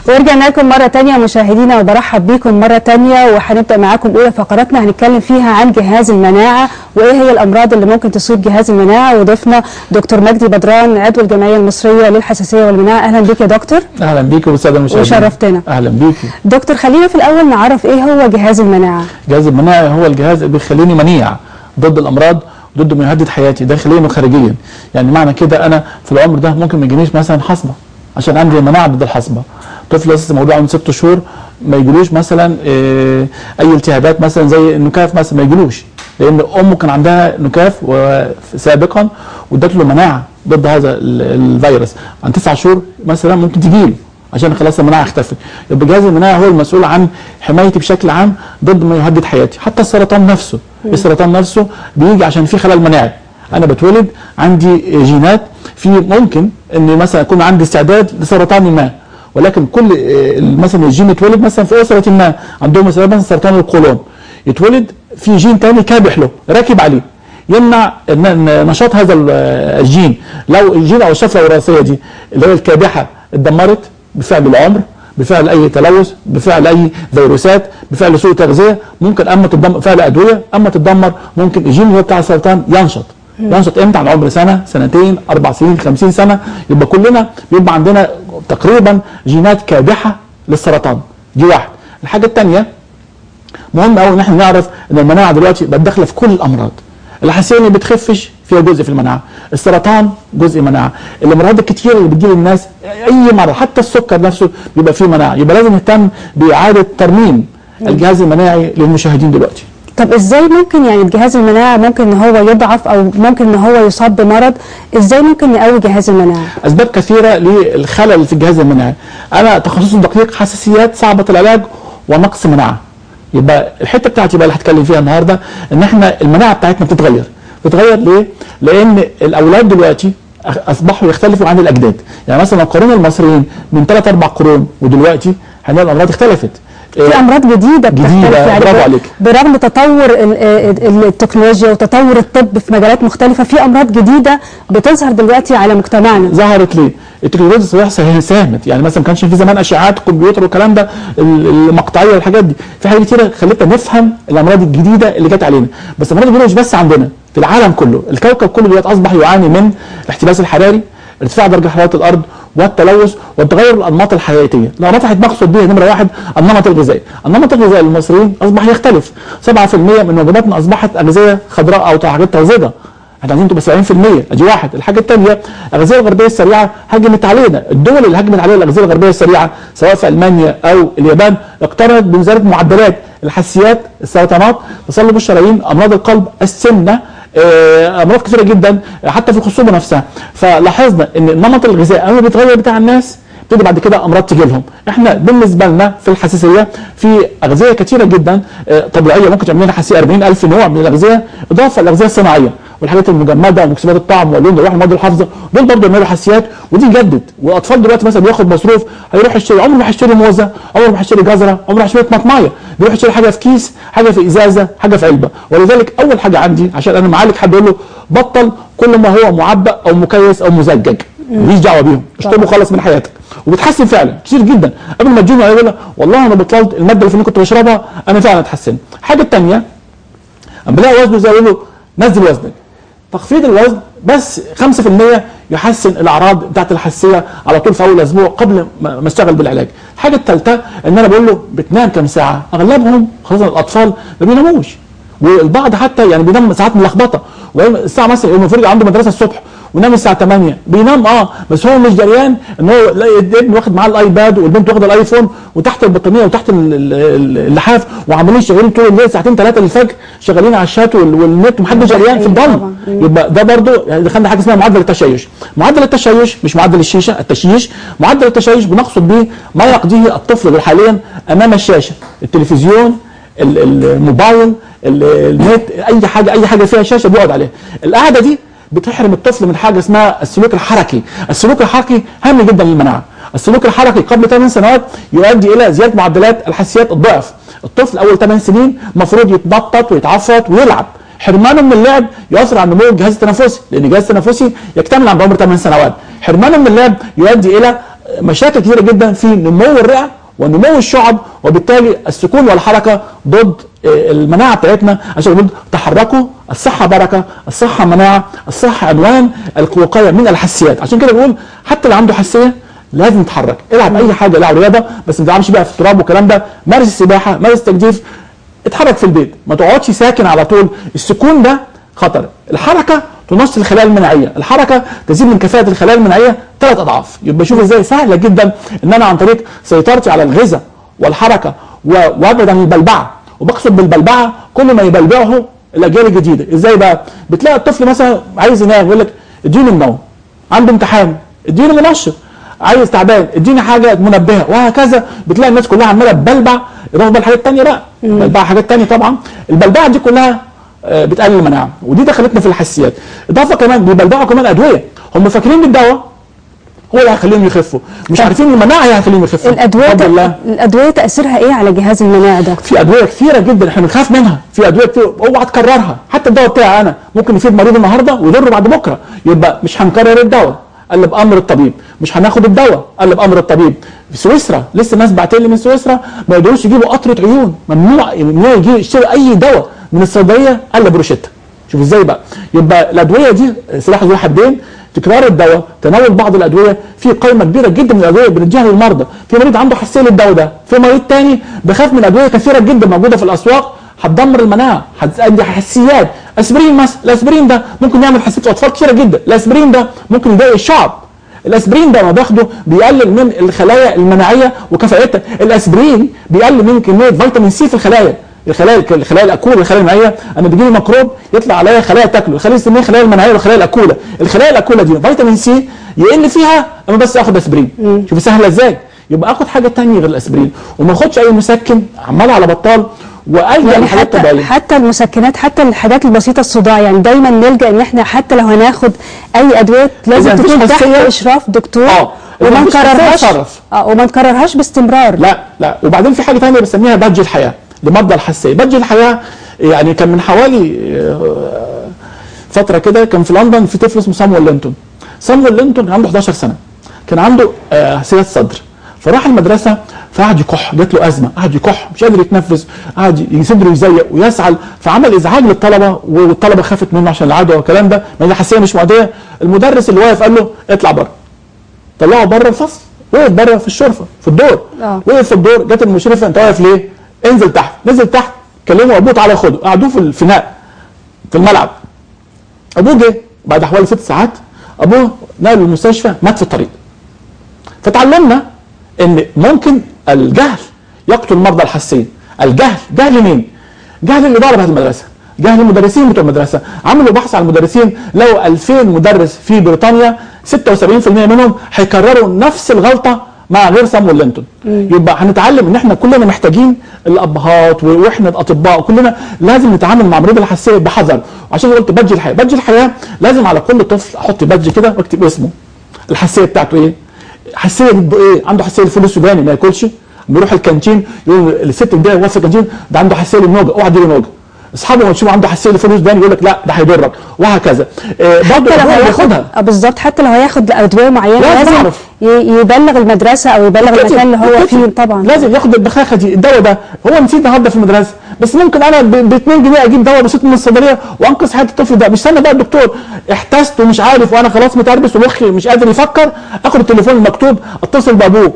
ورجعنا لكم مرة تانية مشاهدينا، وبرحب بيكم مرة تانية، وهنبدأ معاكم أولى فقراتنا هنتكلم فيها عن جهاز المناعة وإيه هي الأمراض اللي ممكن تصيب جهاز المناعة. وضيفنا دكتور مجدي بدران عضو الجمعية المصرية للحساسية والمناعة. أهلا بيك يا دكتور. أهلا بيك والسادة المشاهدين، وشرفتنا. أهلا بيك دكتور. خلينا في الأول نعرف إيه هو جهاز المناعة. جهاز المناعة هو الجهاز اللي بيخليني منيع ضد الأمراض، ضد ما يهدد حياتي داخليا وخارجيا. يعني معنى كده أنا في العمر ده ممكن ما يجينيش مثلا حصبة عشان عندي مناعة ضد الحصبة. طفل لسه موضوع عنده 6 شهور ما يجيلوش مثلا اي التهابات مثلا زي النكاف مثلا، ما يجيلوش لان امه كان عندها نكاف سابقا وادت له مناعة ضد هذا الفيروس. عن 9 شهور مثلا ممكن تجيله عشان خلاص المناعة اختفت. يبقى جهاز المناعة هو المسؤول عن حمايتي بشكل عام ضد ما يهدد حياتي. حتى السرطان نفسه، السرطان نفسه بيجي عشان في خلل مناعي. انا بتولد عندي جينات في ممكن ان مثلا يكون عندي استعداد لسرطان ما، ولكن كل مثلا الجين يتولد مثلا في اسره ما عندهم مثلا سرطان القولون، يتولد في جين ثاني كابح له راكب عليه يمنع نشاط هذا الجين. لو الجين او الشفرة الوراثية دي اللي هي الكابحه اتدمرت بفعل العمر، بفعل اي تلوث، بفعل اي فيروسات، بفعل سوء تغذية، ممكن اما تتدمر فعل ادوية، اما تتدمر ممكن الجين اللي هو بتاع السرطان ينشط. ينشط امتى؟ عن عمر سنة، سنتين، 4 سنين، 50 سنة. يبقى كلنا بيبقى عندنا تقريبا جينات كابحه للسرطان. دي واحد. الحاجة الثانية مهم قوي ان احنا نعرف ان المناعة دلوقتي بقت داخله في كل الامراض. الحساسية اللي بتخفش فيها جزء في المناعة، السرطان جزء مناعة، الامراض الكتير اللي بتجي للناس اي مرض حتى السكر نفسه بيبقى فيه مناعة. يبقى لازم نهتم باعادة ترميم الجهاز المناعي للمشاهدين دلوقتي. طب ازاي ممكن يعني الجهاز المناعي ممكن ان هو يضعف او ممكن ان هو يصاب بمرض؟ ازاي ممكن نقوي جهاز المناعة؟ اسباب كثيرة للخلل في الجهاز المناعي. انا تخصصي دقيق حساسيات صعبة العلاج ونقص مناعة. يبقى الحتة بتاعتي بقى اللي هتكلم فيها النهارده ان احنا المناعة بتاعتنا بتتغير. بتتغير ليه؟ لان الاولاد دلوقتي اصبحوا يختلفوا عن الاجداد. يعني مثلا لو قارنا المصريين من 3 4 قرون ودلوقتي هنلاقي الامراض اختلفت. في امراض جديدة بتختلف يعني، برافو عليك. برغم تطور التكنولوجيا وتطور الطب في مجالات مختلفة، في امراض جديدة بتظهر دلوقتي على مجتمعنا. ظهرت ليه؟ التكنولوجيا الصحيح ساهمت. يعني مثلا ما كانش في زمان اشعاعات كمبيوتر والكلام ده المقطعيه والحاجات دي، في حاجات كتيرة خلتنا نفهم الامراض الجديدة اللي جت علينا. بس الامراض الجديدة مش بس عندنا، في العالم كله، الكوكب كله دلوقتي اصبح يعاني من الاحتباس الحراري، ارتفاع درجه حرارة الارض، والتلوث، وتغير الانماط الحياتية. الانماط الحياتية مقصود بها نمره 1 النمط الغذائي. النمط الغذائي للمصريين اصبح يختلف. 7% من وجباتنا اصبحت اغذيه خضراء او حاجات طازجه. احنا عايزين تبقى 70%، ادي واحد. الحاجة الثانية الاغذية الغربية السريعة هجمت علينا. الدول اللي هجمت عليها الاغذية الغربية السريعة سواء في المانيا او اليابان اقترنت بمزايده معدلات الحساسيات، السرطانات، تصلب الشرايين، امراض القلب، السمنة، امراض كثيرة جدا حتى في الخصوبة نفسها. فلاحظنا ان النمط الغذائي اول ما بيتغير بتاع الناس بتبتدي بعد كده امراض تجي لهم. احنا بالنسبة لنا في الحساسية في اغذيه كثيرة جدا طبيعية ممكن تعمل لنا حساسية، 40,000 نوع من الاغذية، اضافه للاغذيه الصناعية والحاجات المجمده ومكسبات الطعم واللون والريحه والمواد الحافظة، دول برضه بيعملوا حساسيات ودي جدد. والاطفال دلوقتي مثلا بياخد مصروف هيروح يشتري، عمره ما هيشتري موزة، عمره ما هيشتري جزرة، عمره ما هيشتري طماطمايه، بيروح يشتري حاجة في كيس، حاجة في ازازة، حاجة في علبة. ولذلك اول حاجة عندي عشان انا معالج حد اقول له بطل كل ما هو معبأ او مكيس او مزجج، ماليش دعوه بيهم، اشطبه خالص من حياتك. وبتحسن فعلا كتير جدا. قبل ما تجيني يقول لك والله انا بطلت المادة اللي كنت بشربها انا فعلا اتحسنت. الحاجة الثانية اما بلاقي وزنه زي اقول له نزل وزنك. تخفيض الوزن بس 5% يحسن الاعراض بتاعت الحساسية على طول في اول اسبوع قبل ما اشتغل بالعلاج. الحاجة الثالثة ان انا بقول له بتنام كام ساعة؟ اغلبهم خاصة الاطفال ما بيناموش، والبعض حتى يعني بينام ساعات ملخبطة، الساعة مثلا المفروض عنده مدرسه الصبح ونام الساعة 8 بينام، بس هو مش دريان ان هو الابن واخد معاه ال iPad والبنت واخده ال iPhone وتحت البطانيه وتحت اللحاف وعمالين شغالين طول الليل ساعتين 3 الفجر شغالين على الشات والنت ومحدش دريان في الضلمة. يبقى ده برضه يعني دخلنا حاجة اسمها معدل التشيش. معدل التشيش مش معدل الشيشة، التشيش معدل التشيش بنقصد به ما يقضيه الطفل حاليا امام الشاشة، التلفزيون، الموبايل، النت، اي حاجة، اي حاجة فيها شاشة بيقعد عليها. القعدة دي بتحرم الطفل من حاجة اسمها السلوك الحركي. السلوك الحركي هام جدا للمناعه. السلوك الحركي قبل 8 سنوات يؤدي الى زيادة معدلات الحساسيات الضعف. الطفل اول 8 سنين المفروض يتنطط ويتعفط ويلعب. حرمانه من اللعب يؤثر على نمو الجهاز التنفسي، لان الجهاز التنفسي يكتمل عند عمر 8 سنوات. حرمانه من اللعب يؤدي الى مشاكل كثيرة جدا في نمو الرئة ونمو الشعب، وبالتالي السكون والحركة ضد المناعة بتاعتنا. عشان نقول تحركوا، الصحة بركة، الصحة مناعة، الصحة عنوان الوقاية من الحساسيات. عشان كده بنقول حتى اللي عنده حساسية لازم يتحرك، العب اي حاجة، العب رياضة، بس ما تلعبش بقى في التراب والكلام ده، مارس السباحة، مارس التجديف، اتحرك في البيت، ما تقعدش ساكن على طول. السكون ده خطر. الحركة تنشط الخلايا المناعية، الحركة تزيد من كفاءة الخلايا المناعية 3 اضعاف. يبقى شوف ازاي سهلة جدا ان انا عن طريق سيطرتي على الغذاء والحركة وابعد عن البلبعه. وبقصد بالبلبعه كل ما يبلبعه الاجيال الجديدة. ازاي بقى؟ بتلاقي الطفل مثلا عايز ينام، يقول لك اديني النوم، عنده امتحان اديني منشط، عايز تعبان اديني حاجة منبهه، وهكذا. بتلاقي الناس كلها عماله تبلبع، اضافه بقى لحاجات ثانية بقى، بلبعه حاجات ثانية طبعا. البلبعه دي كلها بتقلل المناعة، ودي دخلتنا في الحساسيات. اضافه كمان بيبلبعوا كمان ادوية، هم فاكرين الدواء هو اللي هيخليهم يخفوا، مش عارفين المناعة هي هتخليهم يخفوا. الادوية تاثيرها ايه على جهاز المناعة دكتور؟ في ادوية كثيرة جدا احنا بنخاف منها، في ادوية كتير اوعى تكررها. حتى الدواء بتاعي انا ممكن يفيد مريض النهارده ويضره بعد بكره، يبقى مش هنكرر الدواء الا بامر الطبيب، مش هناخد الدواء الا بامر الطبيب. في سويسرا لسه ناس بعتلي لي من سويسرا ما يقدروش يجيبوا قطرة عيون، ممنوع يجيبوا يشتروا اي دواء من الصيدلية الا بروشته. شوف ازاي بقى. يبقى الادوية دي سلاح ذو حدين، تكرار الدواء، تناول بعض الادوية، في قائمة كبيرة جدا من الادوية بنديها للمرضى. في مريض عنده حساسية للدواء ده، في مريض ثاني بخاف من ادوية كثيرة جدا موجودة في الاسواق هتدمر المناعة، هتؤدي حساسيات. اسبرين مثلا، الاسبرين ده ممكن يعمل حساسية اطفال كثيرة جدا، الاسبرين ده ممكن يضايق الشعب، الاسبرين ده ما باخده بيقلل من الخلايا المناعية وكفاءتها، الاسبرين بيقلل من كمية فيتامين سي في الخلايا، الخلايا الاكوله، الخلايا المناعية. انا بيجي لي ميكروب يطلع عليا خلايا تاكله، الخلايا اسمها الخلايا المناعية والخلايا الاكوله، الخلايا الاكوله دي فيتامين سي يقل فيها اما بس اخد اسبرين. شوف سهلة ازاي. يبقى اخد حاجة ثانية غير الاسبرين، وما اخدش اي مسكن عمال على بطال، والجا يعني لحاجات طبيعية. حتى المسكنات، حتى الحاجات البسيطة، الصداع، يعني دايما نلجا ان احنا حتى لو هناخد اي ادوية لازم تكون تحت اشراف دكتور، وما نكررهاش، وما نكررهاش باستمرار. لا لا. وبعدين في حاجة ثانية بسميها badge الحياة لمرضى الحساسية. badge الحياة يعني كان من حوالي فترة كده، كان في لندن في طفل اسمه سامويل لينتون. سامويل لينتون عنده 11 سنة، كان عنده حساسية صدر، فراح المدرسة فقعد يكح، جات له ازمة، قعد يكح مش قادر يتنفس، قعد صدره يزيق ويسعل، فعمل ازعاج للطلبة، والطلبة خافت منه عشان العدوى والكلام ده، ما الحساسية مش معدية. المدرس اللي واقف قال له اطلع بره، طلعه بره الفصل، وقف بره في الشرفة في الدور، وقف في الدور. جت المشرفة، انت واقف ليه؟ انزل تحت. نزل تحت، كلموا ابوه تعالى خده، قعدوه في الفناء في الملعب. ابوه جه بعد حوالي 6 ساعات، ابوه نقله المستشفى، مات في الطريق. فتعلمنا ان ممكن الجهل يقتل مرضى الحساسية. الجهل، جهل مين؟ جهل الادارة بتاعت المدرسة، جهل المدرسين بتوع المدرسة. عملوا بحث على المدرسين، لو 2000 مدرس في بريطانيا 76% منهم هيكرروا نفس الغلطة مع غير سامويل لينتون. يبقى هنتعلم ان احنا كلنا محتاجين الابهات، واحنا الاطباء كلنا لازم نتعامل مع مريض الحساسية بحذر. عشان قلت badge الحياة، badge الحياة لازم على كل طفل احط badge كده واكتب اسمه، الحساسية بتاعته ايه، حساسية ضد ايه، عنده حساسية للفول السوداني ما ياكلش، بيروح الكانتين يقول الست ده واقفة في الكانتين ده عنده حساسية للنوجه، اوعى تديله نوجه. اصحابه لما تشوفوا عنده حساسية للفول السوداني يقول لك لا ده هيضرك، وهكذا. برضه لو هياخدها بالظبط، حتى لو هياخد ادوية معينة لازم يبلغ المدرسة او يبلغ المكان اللي هو فيه. طبعا لازم ياخد البخاخه دي، الدواء ده هو نسيت النهارده في المدرسة، بس ممكن انا ب 2 جنيه اجيب دواء بسيط من الصيدلية وانقذ حياة الطفل ده. مش استنى بقى الدكتور احتست ومش عارف وانا خلاص متربس ومخي مش قادر يفكر، اخد التليفون المكتوب اتصل بابوه.